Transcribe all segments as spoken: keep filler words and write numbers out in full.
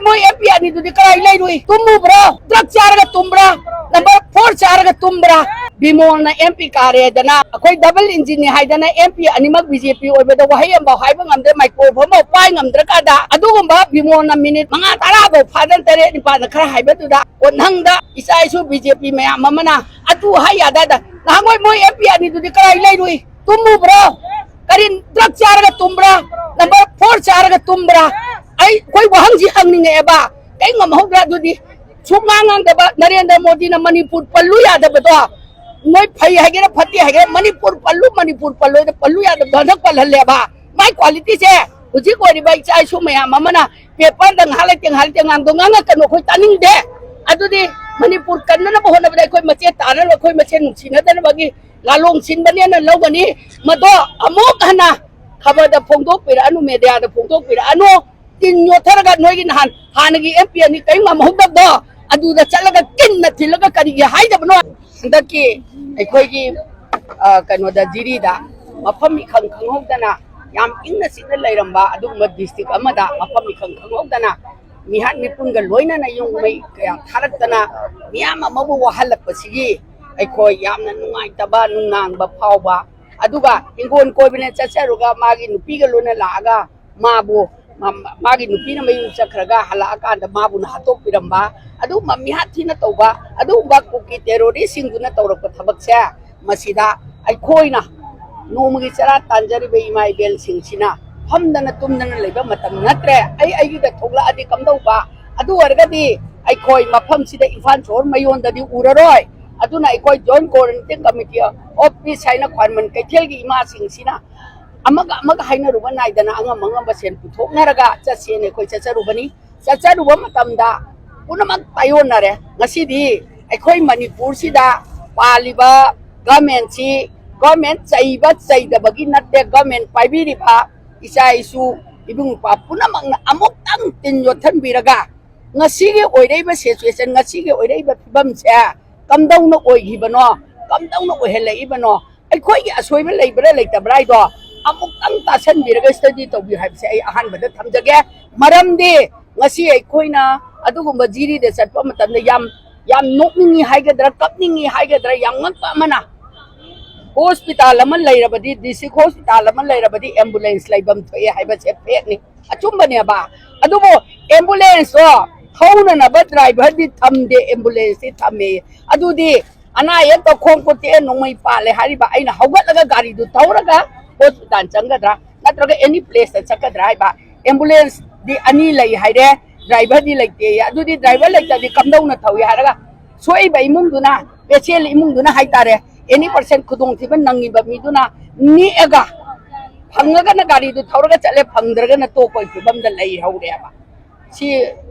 ꯃꯣꯏ M P ꯑꯅꯤꯗꯨꯗꯤ ꯀꯔꯥꯏ ꯂꯩꯔꯨꯏ? ꯇꯨꯝꯃꯨꯕ꯭ꯔꯣ? ꯗ꯭ꯔꯒ ꯆꯥꯔꯒ ꯇꯨꯝꯕ꯭ꯔꯥ? ꯅꯝꯕꯔ ꯐꯣꯔ ꯆꯥꯔꯒ ꯇꯨꯝꯕ꯭ꯔꯥ? ꯕꯤꯃꯣꯜꯅ ꯑꯦꯝ ꯄꯤ ꯀꯥꯔꯦꯗꯅ, ꯑꯩꯈꯣꯏ ꯗꯕꯜ ꯏꯟꯖꯤꯟꯅꯤ ꯍꯥꯏꯗꯅ ꯑꯦꯝ ꯄꯤ ꯑꯅꯤꯃꯛ ꯕꯤ ꯖꯦ ꯄꯤ ꯑꯣꯏꯕꯗ ꯋꯥꯍꯩ ꯑꯃꯐꯥꯎ ꯍꯥꯏꯕ ꯉꯝꯗꯦ, ꯃꯥꯏꯀ꯭ꯔꯣꯐꯣꯟ ꯐꯥꯎ ꯄꯥꯏ ꯉꯝꯗ꯭ꯔꯀꯥꯟꯗ, ꯑꯗꯨꯒꯨꯝꯕ ꯕꯤꯃꯣꯜꯅ ꯃꯤꯅꯤꯠ ꯃꯉꯥ ꯇꯔꯥ ꯐꯥꯎ ꯐꯥꯗꯅ ꯇꯔꯦꯠ ꯅꯤꯄꯥꯜꯗ ꯈꯔ ꯍꯥꯏꯕꯗꯨꯗ ꯑꯣꯠꯍꯪꯗ ꯏꯆꯥ ꯏꯁꯨ ꯕꯤ ꯖꯦ ꯄꯤ ꯃꯌꯥꯝ ꯑꯃꯅ ꯑꯗꯨ ꯍꯥꯏ ꯌꯥꯗꯗ, ꯅꯍꯥꯟꯋꯥꯏ ꯃꯣꯏ ꯑꯦꯝ ꯄꯤ ꯑꯅꯤꯗꯨꯗꯤ ꯀꯔꯥꯏ ꯂꯩꯔꯨꯏ? ꯇꯨꯝꯃꯨꯕ꯭ꯔꯣ? ꯀꯔꯤ ꯗ꯭ꯔꯒ ꯆꯥꯔꯒ ꯇꯨꯝꯕ꯭ꯔꯥ? ꯅꯝꯕꯔ ꯐꯣꯔ ꯆꯥꯔꯒ ꯇꯨꯝꯕ꯭ꯔꯥ? ꯑꯩ, ꯑꯩꯈꯣꯏ ꯋꯥꯍꯪꯁꯤ ꯍꯪꯅꯤꯡꯉꯛꯑꯦꯕ꯫ ꯀꯩ ꯉꯝꯍꯧꯗ꯭ꯔꯥ ꯑꯗꯨꯗꯤ? ꯁꯨꯛꯉꯥꯡ ꯉꯥꯡꯗꯕ ꯅꯔꯦꯟꯗ꯭ꯔ ꯃꯣꯗꯤꯅ ꯃꯅꯤꯄꯨꯔ ꯄꯜꯂꯨ ꯌꯥꯗꯕꯗꯣ, ꯃꯣꯏ ꯐꯩ ꯍꯥꯏꯒꯦꯔꯥ ꯐꯠꯇꯦ ꯍꯥꯏꯒꯦꯔꯥ, ꯃꯅꯤꯄꯨꯔ ꯄꯜꯂꯨ, ꯃꯅꯤꯄꯨꯔ ꯄꯜꯂꯣꯏꯗ ꯄꯜꯂꯨ ꯌꯥꯗꯕꯗꯣ ꯍꯟꯗꯛ ꯄꯜꯍꯜꯂꯦꯕ꯫ ꯃꯥꯏ ꯀ꯭ꯋꯥꯂꯤꯇꯤꯁꯦ ꯍꯧꯖꯤꯛ ꯑꯣꯏꯔꯤꯕ ꯏꯆꯥ ꯏꯁꯨ ꯃꯌꯥꯝ ꯑꯃꯅ ꯄꯦꯄꯔꯗ ꯉꯥꯏꯍꯥꯛ ꯂꯩꯇꯦ, ꯉꯥꯏꯍꯥꯛ ꯂꯩꯇꯦ ꯉꯥꯡꯗꯣ ꯉꯥꯡꯉꯛꯀꯅꯨ, ꯑꯩꯈꯣꯏ ꯇꯥꯅꯤꯡꯗꯦ꯫ ꯑꯗꯨꯗꯤ ꯃꯅꯤꯄꯨꯔ ꯀꯟꯅꯅꯕ ꯍꯣꯠꯅꯕꯗ ꯑꯩꯈꯣꯏ ꯃꯆꯦ ꯇꯥꯅꯅꯕ, ꯑꯩꯈꯣꯏ ꯃꯁꯦꯟ ꯅꯨꯡꯁꯤꯅꯗꯅꯕꯒꯤ ꯂꯥꯂꯣꯡ ꯁꯤꯟꯕꯅꯦꯅ ꯂꯧꯒꯅꯤ꯫ ꯃꯗꯣ ꯑꯃꯨꯛ ꯍꯟꯅ ꯈꯕꯔꯗ ꯐꯣꯡꯗꯣꯛꯄꯤꯔꯛꯑꯅꯨ, ꯃꯦꯗꯤꯌꯥꯗ ꯐꯣꯡꯗꯣꯛꯄꯤꯔꯛꯑꯅꯨ꯫ ꯇꯤꯟ ꯌꯣꯠꯊꯔꯒ ꯅꯣꯏꯒꯤ ꯅꯍꯥꯟ ꯍꯥꯟꯅꯒꯤ ꯑꯦꯝ ꯄꯤ ꯑꯅꯤ ꯀꯔꯤꯝ ꯉꯝꯍꯧꯗꯕꯗꯣ ꯑꯗꯨꯗ ꯆꯠꯂꯒ ꯀꯤꯟꯅ ꯊꯤꯜꯂꯒ ꯀꯔꯤꯒꯤ ꯍꯥꯏꯗꯕꯅꯣ? ꯍꯟꯗꯛꯀꯤ ꯑꯩꯈꯣꯏꯒꯤ, ꯑ, ꯀꯩꯅꯣꯗ, ꯖꯤꯔꯤꯗ ꯃꯐꯝ ꯏꯈꯪ ꯈꯪꯍꯧꯗꯅ ꯌꯥꯝ ꯏꯪꯅ ꯆꯤꯛꯅ ꯂꯩꯔꯝꯕ ꯑꯗꯨꯒꯨꯝꯕ ꯗꯤꯁꯇ꯭ꯔꯤꯛ ꯑꯃꯗ ꯃꯐꯝ ꯏꯈꯪ ꯈꯪꯍꯧꯗꯅ ꯃꯤꯍꯥꯠ ꯃꯤꯄꯨꯟꯒ ꯂꯣꯏꯅꯅ ꯌꯨꯝ ꯃꯩ ꯀꯌꯥ ꯊꯥꯔꯛꯇꯅ ꯃꯤꯌꯥꯝ ꯑꯃꯕꯨ ꯋꯥꯍꯜꯂꯛꯄꯁꯤꯒꯤ ꯑꯩꯈꯣꯏ ꯌꯥꯝꯅ ꯅꯨꯡꯉꯥꯏꯇꯕ, ꯅꯨꯡꯅꯥꯡꯕ ꯐꯥꯎꯕ, ꯑꯗꯨꯒ ꯍꯤꯡꯒꯣꯜ ꯀꯣꯏꯕꯅ ꯆꯠꯆꯔꯨꯒ ꯃꯥꯒꯤ ꯅꯨꯄꯤꯒ ꯂꯣꯏꯅ ꯂꯥꯛꯑꯒ ꯃꯥꯕꯨ, ꯃꯥ-, ꯃꯥꯒꯤ ꯅꯨꯄꯤꯅ ꯃꯌꯨꯝ ꯆꯠꯈ꯭ꯔꯒ ꯍꯜꯂꯛꯑꯀꯥꯟꯗ ꯃꯥꯕꯨꯅ ꯍꯥꯠꯇꯣꯛꯄꯤꯔꯝꯕ, ꯑꯗꯨꯒꯨꯝꯕ ꯃꯤꯍꯥꯠ ꯊꯤꯅ ꯇꯧꯕ, ꯑꯗꯨꯒꯨꯝꯕ ꯀꯨꯀꯤ ꯇꯦꯔꯣꯔꯤꯁꯁꯤꯡꯗꯨꯅ ꯇꯧꯔꯛꯄ ꯊꯕꯛꯁꯦ, ꯃꯁꯤꯗ ꯑꯩꯈꯣꯏꯅ ꯅꯣꯡꯃꯒꯤ ꯆꯔꯥ ꯇꯥꯟꯖꯔꯤꯕ ꯏꯃꯥ ꯏꯕꯦꯜꯁꯤꯡꯁꯤꯅ ꯐꯝꯗꯅ ꯇꯨꯝꯗꯅ ꯂꯩꯕ ꯃꯇꯝ ꯅꯠꯇ꯭ꯔꯦ꯫ ꯑꯩ ꯑꯩꯒꯤꯗ ꯊꯣꯛꯂꯛꯑꯗꯤ ꯀꯝꯗꯧꯕ? ꯑꯗꯨ ꯑꯣꯏꯔꯒꯗꯤ ꯑꯩꯈꯣꯏ ꯃꯐꯝꯁꯤꯗ ꯏꯝꯐꯥꯜ ꯁꯣꯍꯣꯔ ꯃꯌꯣꯟꯗꯗꯤ ꯎꯔꯔꯣꯏ꯫ ꯑꯗꯨꯅ ꯑꯩꯈꯣꯏ Joint Coordinating Committee of Peace ꯍꯥꯏꯅ ꯈ꯭ꯋꯥꯏꯔꯝꯕꯟ ꯀꯩꯊꯦꯜꯒꯤ ꯏꯃꯥꯁꯤꯡꯁꯤꯅ ꯑꯃꯒ ꯑꯃꯒ ꯍꯥꯏꯅꯔꯨꯕ ꯅꯥꯏꯗꯅ ꯑꯉꯝ ꯑꯉꯝꯕ ꯁꯦꯜ ꯄꯨꯊꯣꯛꯅꯔꯒ ꯆꯠꯁꯦꯅ ꯑꯩꯈꯣꯏ ꯆꯠꯆꯔꯨꯕꯅꯤ꯫ ꯆꯠꯆꯔꯨꯕ ꯃꯇꯝꯗ ꯄꯨꯝꯅꯃꯛ ꯇꯥꯏꯑꯣꯟꯅꯔꯦ꯫ ꯉꯁꯤꯗꯤ ꯑꯩꯈꯣꯏ ꯃꯅꯤꯄꯨꯔꯁꯤꯗ ꯄꯥꯜꯂꯤꯕ ꯒꯃꯦꯟꯁꯤ, ꯒꯃꯦꯟ ꯆꯩꯕ ꯆꯩꯗꯕꯒꯤ ꯅꯠꯇꯦ, ꯒꯃꯦꯟ ꯄꯥꯏꯕꯤꯔꯤꯕ ꯏꯆꯥ ꯏꯁꯨ, ꯏꯕꯨꯡ ꯏꯄ꯭ꯋꯥ ꯄꯨꯝꯅꯃꯛꯅ ꯑꯃꯨꯛꯇꯪ ꯇꯤꯟ ꯌꯣꯠꯊꯟꯕꯤꯔꯒ ꯉꯁꯤꯒꯤ ꯑꯣꯏꯔꯛꯏꯕ situation, ꯉꯁꯤꯒꯤ ꯑꯣꯏꯔꯛꯏꯕ ꯐꯤꯕꯝꯁꯦ ꯀꯝꯗꯧꯅ ꯑꯣꯏꯈꯤꯕꯅꯣ, ꯀꯝꯗꯧꯅ ꯑꯣꯏꯍꯜꯂꯛꯏꯕꯅꯣ, ꯑꯩꯈꯣꯏꯒꯤ ꯑꯁꯣꯏꯕ ꯂꯩꯕ꯭ꯔꯥ ꯂꯩꯇꯕ꯭ꯔꯥ ꯍꯥꯏꯗꯣ ꯑꯃꯨꯛꯇꯪ ꯇꯥꯁꯟꯕꯤꯔꯒ study ꯇꯧꯕꯤꯌꯨ ꯍꯥꯏꯕꯁꯦ ꯑꯩ ꯑꯍꯥꯟꯕꯗ ꯊꯝꯖꯒꯦ꯫ ꯃꯔꯝꯗꯤ ꯉꯁꯤ ꯑꯩꯈꯣꯏꯅ ꯑꯗꯨꯒꯨꯝꯕ ꯖꯤꯔꯤꯗ ꯆꯠꯄ ꯃꯇꯝꯗ ꯌꯥꯝ, ꯌꯥꯝ ꯅꯣꯛꯅꯤꯡꯉꯤ ꯍꯥꯏꯒꯗ꯭ꯔꯥ, ꯀꯞꯅꯤꯡꯉꯤ ꯍꯥꯏꯒꯗ꯭ꯔꯥ, ꯌꯥꯝ ꯉꯛꯄ ꯑꯃꯅ, ꯍꯣꯁꯄꯤꯇꯥꯜ ꯑꯃ ꯂꯩꯔꯕꯗꯤ, ꯗꯤꯁꯇ꯭ꯔꯤꯛ ꯍꯣꯁꯄꯤꯇꯥꯜ ꯑꯃ ꯂꯩꯔꯕꯗꯤ ꯑꯦꯝꯕꯨꯂꯦꯟꯁ ꯂꯩꯐꯝ ꯊꯣꯛꯑꯦ ꯍꯥꯏꯕꯁꯦ ꯐꯦꯛꯅꯤ, ꯑꯆꯨꯝꯕꯅꯦꯕ꯫ ꯑꯗꯨꯕꯨ ꯑꯦꯝꯕꯨꯂꯦꯟꯁꯇꯣ ꯊꯧꯅꯅꯕ ꯗ꯭ꯔꯥꯏꯚꯔꯗꯤ ꯊꯝꯗꯦ, ꯑꯦꯝꯕꯨꯂꯦꯟꯁꯇꯤ ꯊꯝꯃꯦ꯫ ꯑꯗꯨꯗꯤ ꯑꯅꯥ ꯑꯌꯦꯛ ꯇꯧꯈꯣꯡ ꯀꯣꯠꯇꯦ, ꯅꯣꯡꯃꯩ ꯄꯥꯜꯂꯦ ꯍꯥꯏꯔꯤꯕ, ꯑꯩꯅ ꯍꯧꯒꯠꯂꯒ ꯒꯥꯔꯤꯗꯨ ꯊꯧꯔꯒ ꯍꯣꯁꯄꯤꯇꯥꯜ ꯆꯪꯒꯗ꯭ꯔꯥ, ꯅꯠꯇ꯭ꯔꯒ ꯑꯦꯅꯤ ꯄ꯭ꯂꯦꯁꯇ ꯆꯠꯀꯗ꯭ꯔꯥ ꯍꯥꯏꯕ꯫ ꯑꯦꯝꯕꯨꯂꯦꯟꯁꯗꯤ ꯑꯅꯤ ꯂꯩ ꯍꯥꯏꯔꯦ, ꯗ꯭ꯔꯥꯏꯚꯔꯗꯤ ꯂꯩꯇꯦ꯫ ꯑꯗꯨꯗꯤ ꯗ꯭ꯔꯥꯏꯚꯔ ꯂꯩꯇ꯭ꯔꯗꯤ ꯀꯝꯗꯧꯅ ꯊꯧꯏ ꯍꯥꯏꯔꯒ, ꯁꯣꯛꯏꯕ ꯏꯃꯨꯡꯗꯨꯅ, ꯄꯦꯁꯦꯟ ꯏꯃꯨꯡꯗꯨꯅ ꯍꯥꯏꯇꯥꯔꯦ, ꯑꯦꯅꯤ ꯄꯥꯔꯁꯦꯟ ꯈꯨꯗꯣꯡꯊꯤꯕ ꯅꯪꯉꯤꯕ ꯃꯤꯗꯨꯅ ꯅꯦꯛꯑꯒ, ꯐꯪꯉꯒꯅ ꯒꯥꯔꯤꯗꯨ ꯊꯧꯔꯒ ꯆꯠꯂꯦ, ꯐꯪꯗ꯭ꯔꯒꯅ ꯇꯣꯛꯄꯒꯤ ꯐꯤꯕꯝꯗ ꯂꯩꯍꯧꯔꯦꯕ꯫ ꯁꯤ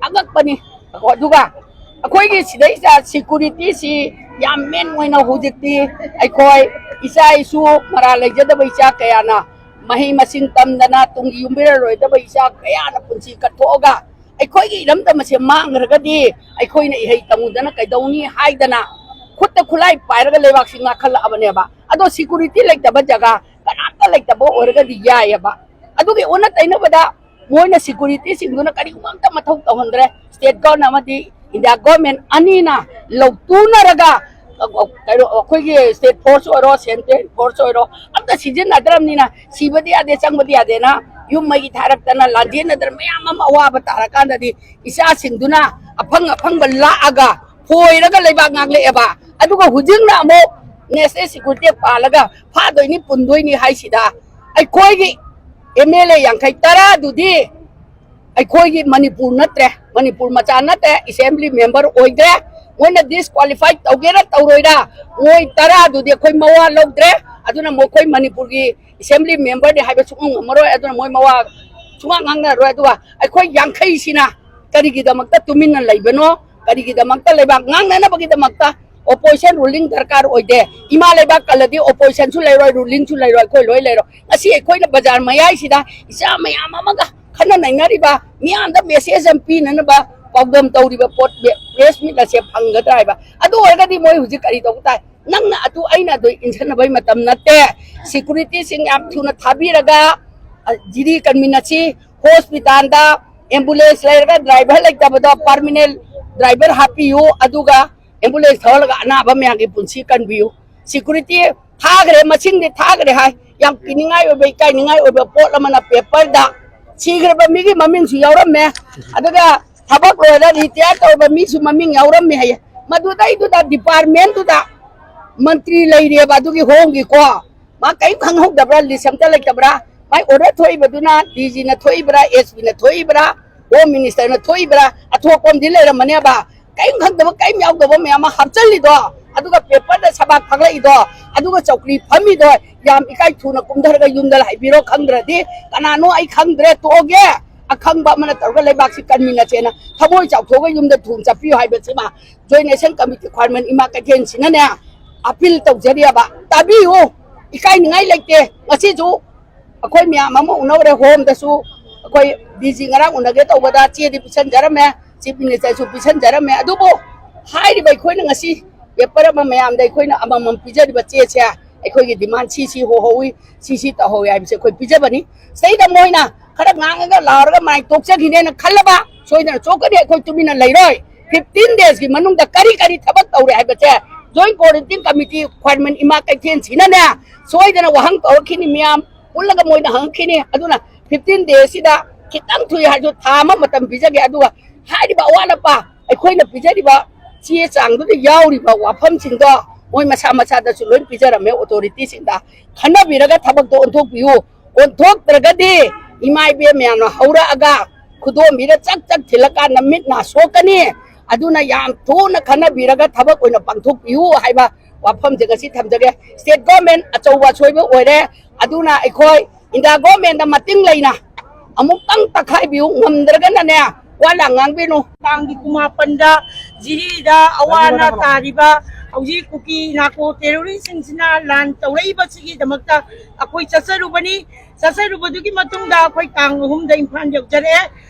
ꯑꯉꯛꯄꯅꯤ꯫ ꯑꯗꯨꯒ ꯑꯩꯈꯣꯏꯒꯤ ꯁꯤꯗꯩꯁꯤꯗ ꯁꯤꯀꯨꯔꯤꯇꯤꯁꯤ ꯌꯥꯝ ꯃꯦꯟ ꯑꯣꯏꯅ ꯍꯧꯖꯤꯛꯇꯤ ꯑꯩꯈꯣꯏ ꯏꯆꯥ ꯏꯁꯨ ꯃꯔꯥ ꯂꯩꯖꯗꯕ ꯏꯆꯥ ꯀꯌꯥꯅ ꯃꯍꯩ ꯃꯁꯤꯡ ꯇꯝꯗꯅ ꯇꯨꯡꯒꯤ ꯌꯨꯝꯕꯤꯔꯔꯣꯏꯗꯕ ꯏꯆꯥ ꯀꯌꯥꯅ ꯄꯨꯟꯁꯤ ꯀꯠꯊꯣꯛꯑꯒ ꯑꯩꯈꯣꯏꯒꯤ ꯏꯔꯝꯗꯝ ꯑꯁꯦ ꯃꯥꯡꯈ꯭ꯔꯒꯗꯤ ꯑꯩꯈꯣꯏꯅ ꯏꯍꯩ ꯇꯝꯃꯨꯗꯅ ꯀꯩꯗꯧꯅꯤ ꯍꯥꯏꯗꯅ ꯈꯨꯠꯇ ꯈꯨꯠꯂꯥꯏ ꯄꯥꯏꯔꯒ ꯂꯩꯕꯥꯛꯁꯤ ꯉꯥꯛꯈꯠꯂꯛꯑꯕꯅꯦꯕ꯫ ꯑꯗꯣ ꯁꯤꯀꯨꯔꯤꯇꯤ ꯂꯩꯇꯕ ꯖꯒꯥ ꯀꯅꯥꯝꯇ ꯂꯩꯇꯕ ꯑꯣꯏꯔꯒꯗꯤ ꯌꯥꯏꯑꯕ꯫ ꯑꯗꯨꯒꯤ ꯑꯣꯟꯅ ꯇꯩꯅꯕꯗ ꯃꯣꯏꯅ ꯁꯤꯀꯨꯔꯤꯇꯤꯁꯤꯡꯗꯨꯅ ꯀꯔꯤꯒꯨꯝꯕ ꯑꯃꯇ ꯃꯊꯧ ꯇꯧꯍꯟꯗ꯭ꯔꯦ꯫ ꯁ꯭ꯇꯦꯠ ꯒꯚꯔꯟ ꯑꯃꯗꯤ ꯏꯟꯗꯤꯌꯥ ꯒꯚꯔꯟꯃꯦꯟ ꯑꯅꯤꯅ ꯂꯧꯇꯨꯅꯔꯒ ꯀꯩꯅꯣ, ꯑꯩꯈꯣꯏꯒꯤ ꯁ꯭ꯇꯦꯠ ꯐꯣꯔꯁ ꯑꯣꯏꯔꯣ, ꯁꯦꯟꯇ꯭ꯔꯦꯜ ꯐꯣꯔꯁ ꯑꯣꯏꯔꯣ, ꯑꯝꯇ ꯁꯤꯖꯤꯟꯅꯗ꯭ꯔꯕꯅꯤꯅ ꯁꯤꯕꯗꯤ ꯌꯥꯗꯦ, ꯆꯪꯕꯗꯤ ꯌꯥꯗꯦꯅ ꯌꯨꯝ ꯃꯩꯒꯤ ꯊꯥꯔꯛꯇꯅ ꯂꯥꯟꯖꯦꯟꯅꯗꯅ ꯃꯌꯥꯝ ꯑꯃ ꯑꯋꯥꯕ ꯇꯥꯔꯀꯥꯟꯗꯗꯤ ꯏꯆꯥꯁꯤꯡꯗꯨꯅ ꯑꯐꯪ ꯑꯐꯪꯕ ꯂꯥꯛꯑꯒ ꯐꯣꯏꯔꯒ ꯂꯩꯕꯥꯛ ꯉꯥꯛꯂꯛꯑꯦꯕ꯫ ꯑꯗꯨꯒ ꯍꯧꯖꯤꯛꯅ ꯑꯃꯨꯛ ꯅꯦꯁꯅꯦꯜ ꯁꯤꯀ꯭ꯌꯨꯔꯤꯇꯤ ꯄꯥꯜꯂꯒ ꯐꯥꯗꯣꯏꯅꯤ ꯄꯨꯟꯗꯣꯏꯅꯤ ꯍꯥꯏꯁꯤꯗ ꯑꯩꯈꯣꯏꯒꯤ ꯑꯦꯝ ꯑꯦꯜ ꯑꯦ ꯌꯥꯡꯈꯩ ꯇꯔꯥꯗꯨꯗꯤ ꯑꯩꯈꯣꯏꯒꯤ ꯃꯅꯤꯄꯨꯔ ꯅꯠꯇ꯭ꯔꯦ, ꯃꯅꯤꯄꯨꯔ ꯃꯆꯥ ꯅꯠꯇ꯭ꯔꯦ, ꯑꯦꯁꯦꯝꯕ꯭ꯂꯤ ꯃꯦꯝꯕꯔ ꯑꯣꯏꯗ꯭ꯔꯦ꯫ ꯃꯣꯏꯅ ꯗꯤꯁꯀ꯭ꯋꯥꯂꯤꯐꯥꯏ ꯇꯧꯒꯦꯔꯥ ꯇꯧꯔꯣꯏꯔꯥ, ꯃꯣꯏ ꯇꯔꯥꯗꯨꯗꯤ ꯑꯩꯈꯣꯏ ꯃꯋꯥ ꯂꯧꯗ꯭ꯔꯦ꯫ ꯑꯗꯨꯅ ꯃꯈꯣꯏ ꯃꯅꯤꯄꯨꯔꯒꯤ ꯑꯦꯁꯦꯝꯕ꯭ꯂꯤ ꯃꯦꯝꯕꯔꯅꯤ ꯍꯥꯏꯕ ꯁꯨꯡꯉꯝ ꯉꯝꯃꯔꯣꯏ꯫ ꯑꯗꯨꯅ ꯃꯣꯏ ꯃꯋꯥ ꯁꯨꯡꯉꯥꯡ ꯉꯥꯡꯅꯔꯔꯣꯏ꯫ ꯑꯗꯨꯒ ꯑꯩꯈꯣꯏ ꯌꯥꯡꯈꯩꯁꯤꯅ ꯀꯔꯤꯒꯤꯗꯃꯛꯇ ꯇꯨꯃꯤꯟꯅ ꯂꯩꯕꯅꯣ? ꯀꯔꯤꯒꯤꯗꯃꯛꯇ? ꯂꯩꯕꯥꯛ ꯉꯥꯡꯅꯅꯕꯒꯤꯗꯃꯛꯇ꯫ ꯑꯣꯄꯣꯖꯤꯁꯟ ꯔꯨꯂꯤꯡ ꯗꯔꯀꯥꯔ ꯑꯣꯏꯗꯦ꯫ ꯏꯃꯥ ꯂꯩꯕꯥꯛ ꯀꯜꯂꯗꯤ ꯑꯣꯄꯣꯖꯤꯁꯟꯁꯨ ꯂꯩꯔꯣꯏ, ꯔꯨꯂꯤꯡꯁꯨ ꯂꯩꯔꯣꯏ, ꯑꯩꯈꯣꯏ ꯂꯣꯏ ꯂꯩꯔꯣꯏ꯫ ꯉꯁꯤ ꯑꯩꯈꯣꯏꯅ ꯕꯖꯥꯔ ꯃꯌꯥꯏꯁꯤꯗ ꯏꯆꯥ ꯃꯌꯥꯝ ꯑꯃꯒ ꯈꯟꯅ ꯅꯩꯅꯔꯤꯕ, ꯃꯤꯌꯥꯝꯗ ꯃꯦꯁꯦꯖ ꯑꯃ ꯄꯤꯅꯅꯕ ꯄꯥꯎꯗꯝ ꯇꯧꯔꯤꯕ ꯄꯣꯠ ꯄ꯭ꯔꯦꯁ ꯃꯤꯠ ꯑꯁꯦ ꯐꯪꯒꯗ꯭ꯔꯥ ꯍꯥꯏꯕ꯫ ꯑꯗꯨ ꯑꯣꯏꯔꯒꯗꯤ ꯃꯣꯏ ꯍꯧꯖꯤꯛ ꯀꯔꯤ ꯇꯧꯕ ꯇꯥꯏ? ꯅꯪꯅ ꯑꯗꯨ, ꯑꯩꯅ ꯑꯗꯨ ꯏꯟꯁꯤꯟꯅꯕꯒꯤ ꯃꯇꯝ ꯅꯠꯇꯦ꯫ ꯁꯤꯀ꯭ꯌꯨꯔꯤꯇꯤꯁꯤꯡ ꯌꯥꯝ ꯊꯨꯅ ꯊꯥꯕꯤꯔꯒ, ꯑ, ꯖꯤꯔꯤ ꯀꯟꯃꯤꯟꯅꯁꯤ꯫ ꯍꯣꯁꯄꯤꯇꯥꯜꯗ ꯑꯦꯝꯕꯨꯂꯦꯟꯁ ꯂꯩꯔꯒ ꯗ꯭ꯔꯥꯏꯚꯔ ꯂꯩꯇꯕꯗꯣ ꯄꯥꯔꯃꯤꯅꯦꯟ ꯗ꯭ꯔꯥꯏꯚꯔ ꯍꯥꯞꯄꯤꯌꯨ, ꯑꯗꯨꯒ ꯑꯦꯝꯕꯨꯂꯦꯟꯁ ꯊꯧꯍꯜꯂꯒ ꯑꯅꯥꯕ ꯃꯌꯥꯝꯒꯤ ꯄꯨꯟꯁꯤ ꯀꯟꯕꯤꯌꯨ꯫ ꯁꯦꯀ꯭ꯌꯨꯔꯤꯇꯤ ꯊꯥꯈ꯭ꯔꯦ, ꯃꯁꯤꯡꯗꯤ ꯊꯥꯈ꯭ꯔꯦ ꯍꯥꯏ꯫ ꯌꯥꯝ ꯀꯤꯅꯤꯡꯉꯥꯏ ꯑꯣꯏꯕ, ꯏꯀꯥꯏꯅꯤꯡꯉꯥꯏ ꯑꯣꯏꯕ ꯄꯣꯠ ꯑꯃꯅ ꯄꯦꯄꯔꯗ ꯁꯤꯈ꯭ꯔꯕ ꯃꯤꯒꯤ ꯃꯃꯤꯡꯁꯨ ꯌꯥꯎꯔꯝꯃꯦ, ꯑꯗꯨꯒ ꯊꯕꯛ ꯂꯣꯏꯔ ꯔꯤꯇꯥꯌꯔ ꯇꯧꯔꯕ ꯃꯤꯁꯨ ꯃꯃꯤꯡ ꯌꯥꯎꯔꯝꯃꯦ ꯍꯥꯏꯌꯦ꯫ ꯃꯗꯨꯗꯩꯗꯨꯗ ꯗꯤꯄꯥꯔꯠꯃꯦꯟꯗꯨꯗ ꯃꯟꯇ꯭ꯔꯤ ꯂꯩꯔꯦꯕ ꯑꯗꯨꯒꯤ ꯍꯣꯝꯒꯤꯀꯣ, ꯃꯥ ꯀꯔꯤꯝ ꯈꯪꯍꯧꯗꯕ꯭ꯔꯥ? ꯂꯤꯁ ꯑꯝꯇ ꯂꯩꯇꯕ꯭ꯔꯥ? ꯃꯥꯏ ꯑꯣꯔꯗꯔ ꯊꯣꯛꯏꯕꯗꯨꯅ ꯗꯤ ꯖꯤꯅ ꯊꯣꯛꯏꯕ꯭ꯔꯥ, ꯑꯦꯁ ꯄꯤꯅ ꯊꯣꯛꯏꯕ꯭ꯔꯥ, ꯍꯣꯝ ꯃꯤꯅꯤꯁꯇꯔꯅ ꯊꯣꯛꯏꯕ꯭ꯔꯥ? ꯑꯊꯣꯛꯄ ꯑꯃꯗꯤ ꯂꯩꯔꯝꯃꯅꯦꯕ꯫ ꯀꯔꯤꯝ ꯈꯪꯗꯕ, ꯀꯔꯤꯝ ꯌꯥꯎꯗꯕ ꯃꯌꯥꯝ ꯑꯃ ꯍꯥꯞꯆꯜꯂꯤꯗꯣ, ꯑꯗꯨꯒ ꯄꯦꯄꯔꯗ ꯁꯕꯥꯛ ꯐꯥꯒꯠꯂꯛꯏꯗꯣ, ꯑꯗꯨꯒ ꯆꯧꯀ꯭ꯔꯤ ꯐꯝꯃꯤꯗꯣ, ꯌꯥꯝ ꯏꯀꯥꯏ ꯊꯨꯅ ꯀꯨꯝꯊꯔꯒ ꯌꯨꯝꯗ ꯍꯥꯏꯕꯤꯔꯣ, ꯈꯪꯗ꯭ꯔꯗꯤ ꯀꯅꯥꯅꯣ ꯑꯩ ꯈꯪꯗ꯭ꯔꯦ, ꯇꯣꯛꯑꯒꯦ, ꯑꯈꯪꯕ ꯑꯃꯅ ꯇꯧꯔꯒ ꯂꯩꯕꯥꯛꯁꯤ ꯀꯟꯃꯤꯟꯅꯁꯦꯅ ꯊꯃꯣꯏ ꯆꯥꯎꯊꯣꯛꯑꯒ ꯌꯨꯝꯗ ꯊꯨꯅ ꯆꯠꯄꯤꯌꯨ ꯍꯥꯏꯕꯁꯤꯃ ꯖꯣꯏꯟ ꯑꯦꯛꯁꯟ ꯀꯃꯤꯇꯤ ꯈ꯭ꯋꯥꯏꯔꯝꯕꯟ ꯏꯃꯥ ꯀꯩꯊꯦꯜꯁꯤꯅꯅꯦ ꯑꯄꯤꯜ ꯇꯧꯖꯔꯤꯑꯕ꯫ ꯇꯥꯕꯤꯌꯨ, ꯏꯀꯥꯏꯅꯤꯡꯉꯥꯏ ꯂꯩꯇꯦ꯫ ꯉꯁꯤꯁꯨ ꯑꯩꯈꯣꯏ ꯃꯌꯥꯝ ꯑꯃ ꯎꯅꯧꯔꯦ ꯍꯣꯝꯗꯁꯨ, ꯑꯩꯈꯣꯏ ꯗꯤ ꯖꯤ ꯉꯔꯥꯡ ꯎꯅꯒꯦ ꯇꯧꯕꯗ ꯆꯦꯗꯤ ꯄꯤꯁꯟꯖꯔꯝꯃꯦ, ꯆꯤꯐ ꯃꯤꯅꯤꯁꯇꯔꯁꯨ ꯄꯤꯁꯟꯖꯔꯝꯃꯦ꯫ ꯑꯗꯨꯕꯨ ꯍꯥꯏꯔꯤꯕ ꯑꯩꯈꯣꯏꯅ ꯉꯁꯤ ꯄꯦꯄꯔ ꯑꯃ ꯃꯌꯥꯝꯗ ꯑꯩꯈꯣꯏꯅ ꯑꯃꯃꯝ ꯄꯤꯖꯔꯤꯕ ꯆꯦꯁꯦ, ꯑꯩꯈꯣꯏꯒꯤ ꯗꯤꯃꯥꯟ ꯁꯤ ꯁꯤ ꯍꯣꯍꯧꯋꯤ, ꯁꯤ ꯁꯤ ꯇꯧꯍꯧꯋꯤ ꯍꯥꯏꯕꯁꯦ ꯑꯩꯈꯣꯏ ꯄꯤꯖꯕꯅꯤ꯫ ꯁꯤꯗꯩꯗ ꯃꯣꯏꯅ ꯈꯔ ꯉꯥꯡꯉꯒ ꯂꯥꯎꯔꯒ ꯃꯥꯏ ꯇꯣꯛꯆꯈꯤꯅꯦꯅ ꯈꯜꯂꯕ ꯁꯣꯏꯗꯅ ꯆꯣꯛꯀꯅꯤ꯫ ꯑꯩꯈꯣꯏ ꯇꯨꯃꯤꯟꯅ ꯂꯩꯔꯣꯏ꯫ ꯐꯤꯐꯇꯤꯟ ꯗꯦꯖꯀꯤ ꯃꯅꯨꯡꯗ ꯀꯔꯤ ꯀꯔꯤ ꯊꯕꯛ ꯇꯧꯔꯦ ꯍꯥꯏꯕꯁꯦ ꯖꯣꯏꯟ ꯀꯣꯑꯣꯔꯗꯤꯅꯦꯇꯤꯡ ꯀꯃꯤꯇꯤ ꯈ꯭ꯋꯥꯏꯔꯝꯕꯟ ꯏꯃꯥ ꯀꯩꯊꯦꯜꯁꯤꯅꯅꯦ ꯁꯣꯏꯗꯅ ꯋꯥꯍꯪ ꯇꯧꯔꯛꯈꯤꯅꯤ꯫ ꯃꯤꯌꯥꯝ ꯄꯨꯜꯂꯒ ꯃꯣꯏꯅ ꯍꯪꯉꯛꯈꯤꯅꯤ꯫ ꯑꯗꯨꯅ ꯐꯤꯐꯇꯤꯟ ꯗꯦꯖꯁꯤꯗ ꯈꯤꯇꯪ ꯊꯨꯏ ꯍꯥꯏꯔꯁꯨ ꯊꯥ ꯑꯃ ꯃꯇꯝ ꯄꯤꯖꯒꯦ꯫ ꯑꯗꯨꯒ ꯍꯥꯏꯔꯤꯕ ꯑꯋꯥꯠ ꯑꯄꯥ ꯑꯩꯈꯣꯏꯅ ꯄꯤꯖꯔꯤꯕ ꯆꯦ ꯆꯥꯡꯗꯨꯗ ꯌꯥꯎꯔꯤꯕ ꯋꯥꯐꯝꯁꯤꯡꯗꯣ ꯃꯣꯏ ꯃꯁꯥ ꯃꯁꯥꯗꯁꯨ ꯂꯣꯏ ꯄꯤꯖꯔꯝꯃꯦ ꯑꯣꯊꯣꯔꯤꯇꯤꯁꯤꯡꯗ꯫ ꯈꯟꯅꯕꯤꯔꯒ ꯊꯕꯛꯇꯣ ꯑꯣꯟꯊꯣꯛꯄꯤꯌꯨ꯫ ꯑꯣꯟꯊꯣꯛꯇ꯭ꯔꯒꯗꯤ ꯏꯃꯥ ꯏꯕꯦꯟ ꯃꯌꯥꯝꯅ ꯍꯧꯔꯛꯑꯒ ꯈꯨꯗꯣꯝꯕꯤꯗ ꯆꯛ ꯆꯛ ꯊꯤꯜꯂꯀꯥꯟꯗ ꯃꯤꯠ ꯅꯥ ꯁꯣꯛꯀꯅꯤ꯫ ꯑꯗꯨꯅ ꯌꯥꯝ ꯊꯨꯅ ꯈꯟꯅꯕꯤꯔꯒ ꯊꯕꯛ ꯑꯣꯏꯅ ꯄꯥꯡꯊꯣꯛꯄꯤꯌꯨ ꯍꯥꯏꯕ ꯋꯥꯐꯝꯁꯤꯡ ꯑꯁꯤ ꯊꯝꯖꯒꯦ꯫ ꯁ꯭ꯇꯦꯠ ꯒꯣꯔꯃꯦꯟ ꯑꯆꯧꯕ ꯑꯁꯣꯏꯕ ꯑꯣꯏꯔꯦ꯫ ꯑꯗꯨꯅ ꯑꯩꯈꯣꯏ ꯏꯟꯗꯤꯌꯥ ꯒꯣꯔꯃꯦꯟꯗ ꯃꯇꯦꯡ ꯂꯩꯅ ꯑꯃꯨꯛꯇꯪ ꯇꯛꯈꯥꯏꯕꯤꯌꯨ꯫ ꯉꯝꯗ꯭ꯔꯒꯅꯅꯦ, ꯋꯥ ꯂꯥꯡ ꯉꯥꯡꯕꯤꯅꯨ꯫ ꯇꯥꯡꯒꯤ ꯀꯨꯟꯃꯥꯄꯟꯗ ꯖꯤꯔꯤꯗ ꯑꯋꯥ ꯑꯅꯥ ꯇꯥꯔꯤꯕ ꯍꯧꯖꯤꯛ ꯀꯨꯀꯤ ꯅꯥꯀꯣ ꯇꯦꯔꯣꯔꯤꯁꯁꯤꯡꯁꯤꯅ ꯂꯥꯟ ꯇꯧꯔꯛꯏꯕꯁꯤꯒꯤꯗꯃꯛꯇ ꯑꯩꯈꯣꯏ ꯆꯠꯆꯔꯨꯕꯅꯤ꯫ ꯆꯠꯆꯔꯨꯕꯗꯨꯒꯤ ꯃꯇꯨꯡꯗ ꯑꯩꯈꯣꯏ ꯇꯥꯡ ꯑꯍꯨꯝꯗ ꯏꯝꯐꯥꯜ ꯌꯧꯖꯔꯛꯑꯦ꯫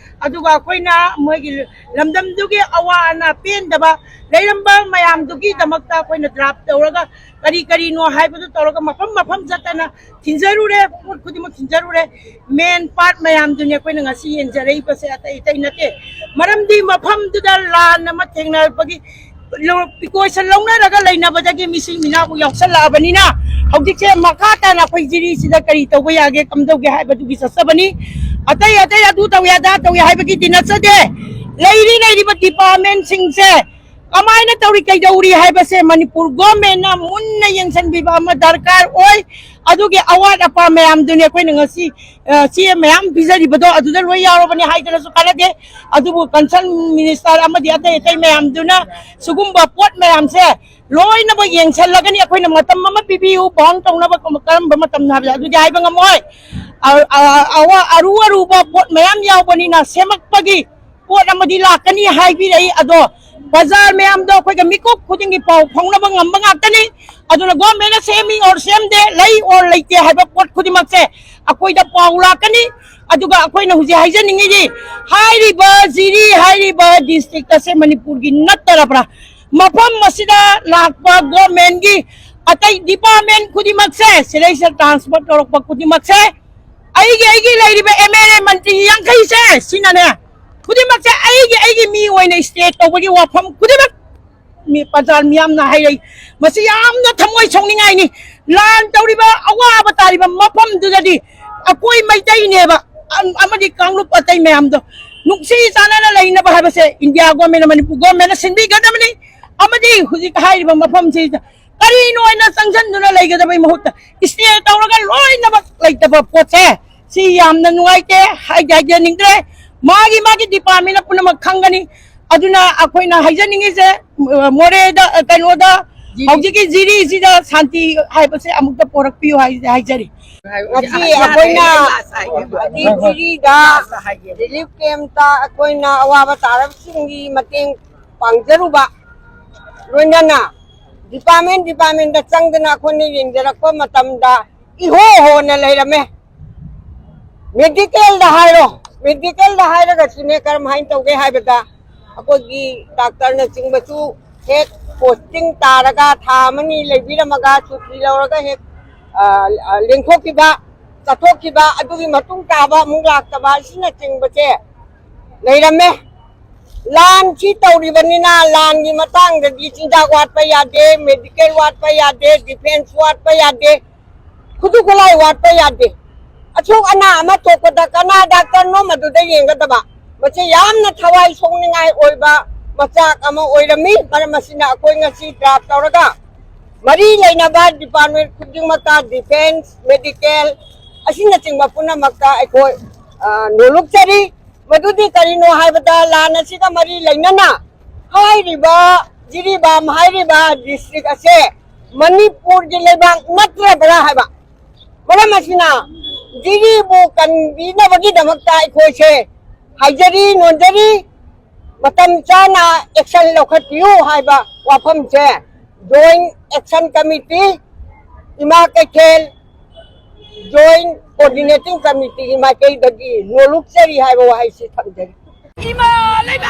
ꯑꯗꯨꯒ ꯑꯩꯈꯣꯏꯅ ꯃꯣꯏꯒꯤ ꯂꯝꯗꯝꯗꯨꯒꯤ ꯑꯋꯥ ꯑꯅꯥ ꯄꯦꯟꯗꯕ ꯂꯩꯔꯝꯕ ꯃꯌꯥꯝꯗꯨꯒꯤꯗꯃꯛꯇ ꯑꯩꯈꯣꯏꯅ ꯗ꯭ꯔꯥꯐ ꯇꯧꯔꯒ ꯀꯔꯤ ꯀꯔꯤꯅꯣ ꯍꯥꯏꯕꯗꯨ ꯇꯧꯔꯒ ꯃꯐꯝ ꯃꯐꯝ ꯆꯠꯇꯅ ꯊꯤꯟꯖꯔꯨꯔꯦ, ꯄꯣꯠ ꯈꯨꯗꯤꯡꯃꯛ ꯊꯤꯟꯖꯔꯨꯔꯦ꯫ ꯃꯦꯟ ꯄꯥꯔꯠ ꯃꯌꯥꯝꯗꯨꯅꯤ ꯑꯩꯈꯣꯏꯅ ꯉꯁꯤ ꯌꯦꯟꯖꯔꯛꯏꯕꯁꯦ, ꯑꯇꯩ ꯑꯇꯩ ꯅꯠꯇꯦ꯫ ꯃꯔꯝꯗꯤ ꯃꯐꯝꯗꯨꯗ ꯂꯥꯟ ꯑꯃ ꯊꯦꯡꯅꯔꯛꯄꯒꯤ ꯂꯣ-, ꯄ꯭ꯔꯤꯀꯣꯁꯟ ꯂꯧꯅꯔꯒ ꯂꯩꯅꯕꯗꯒꯤ ꯃꯤꯁꯤ ꯃꯤꯅꯥꯕꯨ ꯌꯥꯎꯁꯜꯂꯛꯑꯕꯅꯤꯅ ꯍꯧꯖꯤꯛꯁꯦ ꯃꯈꯥ ꯇꯥꯅ ꯑꯩꯈꯣꯏ ꯖꯤꯔꯤꯁꯤꯗ ꯀꯔꯤ ꯇꯧꯕ ꯌꯥꯒꯦ, ꯀꯝꯗꯧꯒꯦ ꯍꯥꯏꯕꯗꯨꯒꯤ ꯆꯠꯆꯕꯅꯤ꯫ ꯑꯇꯩ ꯑꯇꯩ ꯑꯗꯨ ꯇꯧꯏ ꯑꯗꯥ ꯇꯧꯏ ꯍꯥꯏꯕꯒꯤꯗꯤ ꯅꯠꯆꯗꯦ꯫ ꯂꯩꯔꯤ ꯂꯩꯔꯤꯕ ꯗꯤꯄꯥꯔꯠꯃꯦꯟꯁꯤꯡꯁꯦ ꯀꯃꯥꯏꯅ ꯇꯧꯔꯤ, ꯀꯩꯗꯧꯔꯤ ꯍꯥꯏꯕꯁꯦ ꯃꯅꯤꯄꯨꯔ ꯒꯣꯔꯃꯦꯟꯅ ꯃꯨꯟꯅ ꯌꯦꯡꯁꯤꯟꯕꯤꯕ ꯑꯃ ꯗꯔꯀꯥꯔ ꯑꯣꯏ꯫ ꯑꯗꯨꯒꯤ ꯑꯋꯥꯠ ꯑꯄꯥ ꯃꯌꯥꯝꯗꯨꯅꯤ ꯑꯩꯈꯣꯏꯅ ꯉꯁꯤ, ꯑ, ꯆꯦ ꯃꯌꯥꯝ ꯄꯤꯖꯔꯤꯕꯗꯣ ꯑꯗꯨꯗ ꯂꯣꯏ ꯌꯥꯎꯔꯕꯅꯤ ꯍꯥꯏꯗꯅꯁꯨ ꯀꯥꯟꯅꯗꯦ꯫ ꯑꯗꯨꯕꯨ ꯀꯟꯁꯔꯟ ꯃꯤꯅꯤꯁꯇꯔ ꯑꯃꯗꯤ ꯑꯇꯩ ꯑꯇꯩ ꯃꯌꯥꯝꯗꯨꯅ ꯁꯤꯒꯨꯝꯕ ꯄꯣꯠ ꯃꯌꯥꯝꯁꯦ ꯂꯣꯏꯅꯃꯛ ꯌꯦꯡꯁꯜꯂꯒꯅꯤ꯫ ꯑꯩꯈꯣꯏꯅ ꯃꯇꯝ ꯑꯃ ꯄꯤꯕꯤꯌꯨ, ꯕꯟ ꯇꯧꯅꯕ ꯀꯔꯝꯕ ꯃꯇꯝꯅꯣ ꯍꯥꯏꯕꯗ ꯑꯗꯨꯗꯤ ꯍꯥꯏꯕ ꯉꯝꯃꯣꯏ꯫ ꯑ-, ꯑ-, ꯑꯋꯥ-, ꯑꯔꯨ ꯑꯔꯨꯕ ꯄꯣꯠ ꯃꯌꯥꯝ ꯌꯥꯎꯕꯅꯤꯅ ꯁꯦꯝꯃꯛꯄꯒꯤ ꯄꯣꯠ ꯑꯃꯗꯤ ꯂꯥꯛꯀꯅꯤ ꯍꯥꯏꯕꯤꯔꯛꯏ꯫ ꯑꯗꯣ ꯕꯖꯥꯔ ꯃꯌꯥꯝꯗꯣ ꯑꯩꯈꯣꯏꯒ ꯃꯤꯀꯨꯞ ꯈꯨꯗꯤꯡꯒꯤ ꯄꯥꯎ ꯐꯥꯎꯅꯕ ꯉꯝꯕ ꯉꯥꯛꯇꯅꯤ꯫ ꯑꯗꯨꯅ ꯒꯣꯔꯃꯦꯟꯅ ꯁꯦꯝꯃꯤ ꯑꯣꯔ ꯁꯦꯝꯗꯦ, ꯂꯩ ꯑꯣꯔ ꯂꯩꯇꯦ ꯍꯥꯏꯕ ꯄꯣꯠ ꯈꯨꯗꯤꯡꯃꯛꯁꯦ ꯑꯩꯈꯣꯏꯗ ꯄꯥꯎ ꯂꯥꯛꯀꯅꯤ꯫ ꯑꯗꯨꯒ ꯑꯩꯈꯣꯏꯅ ꯍꯧꯖꯤꯛ ꯍꯥꯏꯖꯅꯤꯡꯉꯤꯗꯤ, ꯍꯥꯏꯔꯤꯕ ꯖꯤꯔꯤ ꯍꯥꯏꯔꯤꯕ ꯗꯤꯁꯇ꯭ꯔꯤꯛ ꯑꯁꯦ ꯃꯅꯤꯄꯨꯔꯒꯤ ꯅꯠꯇꯔꯕ꯭ꯔꯥ? ꯃꯐꯝ ꯑꯁꯤꯗ ꯂꯥꯛꯄ ꯒꯣꯔꯃꯦꯟꯒꯤ ꯑꯇꯩ ꯗꯤꯄꯥꯔꯠꯃꯦꯟ ꯈꯨꯗꯤꯡꯃꯛꯁꯦ, ꯁꯤꯗꯩꯁꯤꯗ ꯇ꯭ꯔꯥꯟꯁꯐꯔ ꯇꯧꯔꯛꯄ ꯈꯨꯗꯤꯡꯃꯛꯁꯦ, ꯑꯩꯒꯤ, ꯑꯩꯒꯤ ꯂꯩꯔꯤꯕ ꯑꯦꯝ ꯑꯦꯜ ꯑꯦ ꯃꯟꯇ꯭ꯔꯤ ꯌꯥꯡꯈꯩꯁꯦ, ꯁꯤꯅꯅꯦ, ꯈꯨꯗꯤꯡꯃꯛꯁꯦ ꯑꯩꯒꯤ, ꯑꯩꯒꯤ ꯃꯤ ꯑꯣꯏꯅ ꯁ꯭ꯇꯦ ꯇꯧꯕꯒꯤ ꯋꯥꯐꯝ ꯈꯨꯗꯤꯡꯃꯛ ꯃꯤ, ꯄ꯭ꯔꯖꯥ ꯃꯤꯌꯥꯝꯅ ꯍꯥꯏꯔꯛꯏ꯫ ꯃꯁꯤ ꯌꯥꯝꯅ ꯊꯃꯣꯏ ꯁꯣꯛꯅꯤꯡꯉꯥꯏꯅꯤ꯫ ꯂꯥꯟ ꯇꯧꯔꯤꯕ, ꯑꯋꯥꯕ ꯇꯥꯔꯤꯕ ꯃꯐꯝꯗꯨꯗꯗꯤ ꯑꯩꯈꯣꯏ ꯃꯩꯇꯩꯅꯦꯕ, ꯑꯝ-, ꯑꯃꯗꯤ ꯀꯥꯡꯂꯨꯞ ꯑꯇꯩ ꯃꯌꯥꯝꯗꯣ ꯅꯨꯡꯁꯤ ꯆꯥꯟꯅꯅ ꯂꯩꯅꯕ ꯍꯥꯏꯕꯁꯦ ꯏꯟꯗꯤꯌꯥ ꯒꯣꯔꯃꯦꯟꯅ, ꯃꯅꯤꯄꯨꯔ ꯒꯣꯔꯃꯦꯟꯅ ꯁꯤꯟꯕꯤꯒꯗꯕꯅꯤ꯫ ꯑꯃꯗꯤ ꯍꯧꯖꯤꯛ ꯍꯥꯏꯔꯤꯕ ꯃꯐꯝꯁꯤꯗ ꯀꯔꯤꯅꯣ ꯍꯥꯏꯅ ꯆꯪꯁꯤꯟꯗꯨꯅ ꯂꯩꯒꯗꯕꯒꯤ ꯃꯍꯨꯠꯇ ꯁ꯭ꯇꯦ ꯇꯧꯔꯒ ꯂꯣꯏꯅꯃꯛ ꯂꯩꯇꯕ ꯄꯣꯠꯁꯦ, ꯁꯤ ꯌꯥꯝꯅ ꯅꯨꯡꯉꯥꯏꯇꯦ, ꯍꯥꯏꯗꯤ ꯍꯥꯏꯖꯅꯤꯡꯗ꯭ꯔꯦ꯫ ꯃꯥꯒꯤ ꯃꯥꯒꯤ ꯗꯤꯄꯥꯔꯠꯃꯦꯟꯅ ꯄꯨꯝꯅꯃꯛ ꯈꯪꯒꯅꯤ꯫ ꯑꯗꯨꯅ ꯑꯩꯈꯣꯏꯅ ꯍꯥꯏꯖꯅꯤꯡꯉꯤꯁꯦ, ꯃꯣꯔꯦꯗ, ꯀꯩꯅꯣꯗ, ꯖꯤꯔꯤ꯫ ꯍꯧꯖꯤꯛꯀꯤ ꯖꯤꯔꯤꯁꯤꯗ ꯁꯥꯟꯇꯤ ꯍꯥꯏꯕꯁꯦ ꯑꯃꯨꯛꯇ ꯄꯣꯔꯛꯄꯤꯌꯨ ꯍꯥꯏ-, ꯍꯥꯏꯖꯔꯤ꯫ ꯉꯁꯤ ꯑꯩꯈꯣꯏꯅ ꯍꯧꯖꯤꯛ ꯖꯤꯔꯤꯗ ꯔꯤꯂꯤꯐ ꯀꯦꯝꯞꯇ ꯑꯩꯈꯣꯏꯅ ꯑꯋꯥꯕ ꯇꯥꯔꯕꯁꯤꯡꯒꯤ ꯃꯇꯦꯡ ꯄꯥꯡꯖꯔꯨꯕ, ꯂꯣꯏꯅꯅ ꯗꯤꯄꯥꯔꯠꯃꯦꯟ ꯗꯤꯄꯥꯔꯠꯃꯦꯟꯗ ꯆꯪꯗꯅ ꯑꯩꯈꯣꯏꯅ ꯌꯦꯡꯖꯔꯛꯄ ꯃꯇꯝꯗ ꯏꯍꯣ ꯍꯣꯅ ꯂꯩꯔꯝꯃꯦ꯫ ꯃꯦꯗꯤꯀꯦꯜꯗ ꯍꯥꯏꯔꯣ, ꯃꯦꯗꯤꯀꯦꯜꯗ ꯍꯥꯏꯔꯒꯁꯨꯅꯦ ꯀꯔꯝꯍꯥꯏꯅ ꯇꯧꯒꯦ ꯍꯥꯏꯕꯗ, ꯑꯩꯈꯣꯏꯒꯤ ꯗꯥꯛꯇꯔꯅꯆꯤꯡꯕꯁꯨ ꯍꯦꯛ ꯄꯣꯁꯇꯤꯡ ꯇꯥꯔꯒ ꯊꯥ ꯑꯃꯅꯤ ꯂꯩꯕꯤꯔꯝꯃꯒ ꯁꯨꯇꯤ ꯂꯧꯔꯒ ꯍꯦꯛ, ꯑ, ꯑ, ꯂꯦꯡꯊꯣꯛꯈꯤꯕ, ꯆꯠꯊꯣꯛꯈꯤꯕ, ꯑꯗꯨꯒꯤ ꯃꯇꯨꯡ ꯇꯥꯕ ꯑꯃꯨꯛ ꯂꯥꯛꯇꯕ ꯑꯁꯤꯅꯆꯤꯡꯕꯁꯦ ꯂꯩꯔꯝꯃꯦ꯫ ꯂꯥꯟꯁꯤ ꯇꯧꯔꯤꯕꯅꯤꯅ ꯂꯥꯟꯒꯤ ꯃꯇꯥꯡꯗꯗꯤ ꯆꯤꯟꯖꯥꯛ ꯋꯥꯠꯄ ꯌꯥꯗꯦ, ꯃꯦꯗꯤꯀꯦꯜ ꯋꯥꯠꯄ ꯌꯥꯗꯦ, ꯗꯤꯐꯦꯟꯁ ꯋꯥꯠꯄ ꯌꯥꯗꯦ, ꯈꯨꯠꯁꯨ ꯈꯨꯠꯂꯥꯏ ꯋꯥꯠꯄ ꯌꯥꯗꯦ꯫ ꯑꯁꯣꯛ ꯑꯅꯥ ꯑꯃ ꯊꯣꯛꯄꯗ ꯀꯅꯥ ꯗꯥꯛꯇꯔꯅꯣ ꯃꯗꯨꯗ ꯌꯦꯡꯒꯗꯕ꯫ ꯃꯁꯤ ꯌꯥꯝꯅ ꯊꯋꯥꯏ ꯁꯣꯛꯅꯤꯡꯉꯥꯏ ꯑꯣꯏꯕ ꯃꯆꯥꯛ ꯑꯃ ꯑꯣꯏꯔꯝꯃꯤ꯫ ꯃꯔꯝ ꯑꯁꯤꯅ ꯑꯩꯈꯣꯏ ꯉꯁꯤ ꯗ꯭ꯔꯥꯐ ꯇꯧꯔꯒ ꯃꯔꯤ ꯂꯩꯅꯕ ꯗꯤꯄꯥꯔꯠꯃꯦꯟ ꯈꯨꯗꯤꯡꯃꯛꯇ, ꯗꯤꯐꯦꯟꯁ, ꯃꯦꯗꯤꯀꯦꯜ ꯑꯁꯤꯅꯆꯤꯡꯕ ꯄꯨꯝꯅꯃꯛꯇ ꯑꯩꯈꯣꯏ, ꯑ, ꯅꯣꯂꯨꯛꯆꯔꯤ꯫ ꯃꯗꯨꯗꯤ ꯀꯔꯤꯅꯣ ꯍꯥꯏꯕꯗ, ꯂꯥꯟ ꯑꯁꯤꯒ ꯃꯔꯤ ꯂꯩꯅꯅ ꯍꯥꯏꯔꯤꯕ ꯖꯤꯔꯤꯕꯥꯝ ꯍꯥꯏꯔꯤꯕ ꯗꯤꯁꯇ꯭ꯔꯤꯛ ꯑꯁꯦ ꯃꯅꯤꯄꯨꯔꯒꯤ ꯂꯩꯕꯥꯛ ꯅꯠꯇ꯭ꯔꯕ꯭ꯔꯥ ꯍꯥꯏꯕ꯫ ꯃꯔꯝ ꯑꯁꯤꯅ ꯖꯤꯔꯤꯕꯨ ꯀꯟꯕꯤꯅꯕꯒꯤꯗꯃꯛꯇ ꯑꯩꯈꯣꯏꯁꯦ ꯍꯥꯏꯖꯔꯤ, ꯅꯣꯟꯖꯔꯤ, ꯃꯇꯝ ꯆꯥꯅ ꯑꯦꯛꯁꯟ ꯂꯧꯈꯠꯄꯤꯌꯨ ꯍꯥꯏꯕ ꯋꯥꯐꯝꯁꯦ ꯖꯣꯏꯟ ꯑꯦꯛꯁꯟ ꯀꯃꯤꯇꯤ, ꯏꯃꯥ ꯀꯩꯊꯦꯜ ꯖꯣꯏꯟ ꯀꯣꯑꯣꯔꯗꯤꯅꯦꯇꯤꯡ ꯀꯃꯤꯇꯤꯒꯤ ꯃꯥꯏꯀꯩꯗꯒꯤ ꯅꯣꯂꯨꯛꯆꯔꯤ ꯍꯥꯏꯕ ꯋꯥꯍꯩꯁꯤ ꯊꯝꯖꯔꯤ꯫ ꯏꯃꯥ ꯂꯩꯕꯥꯛ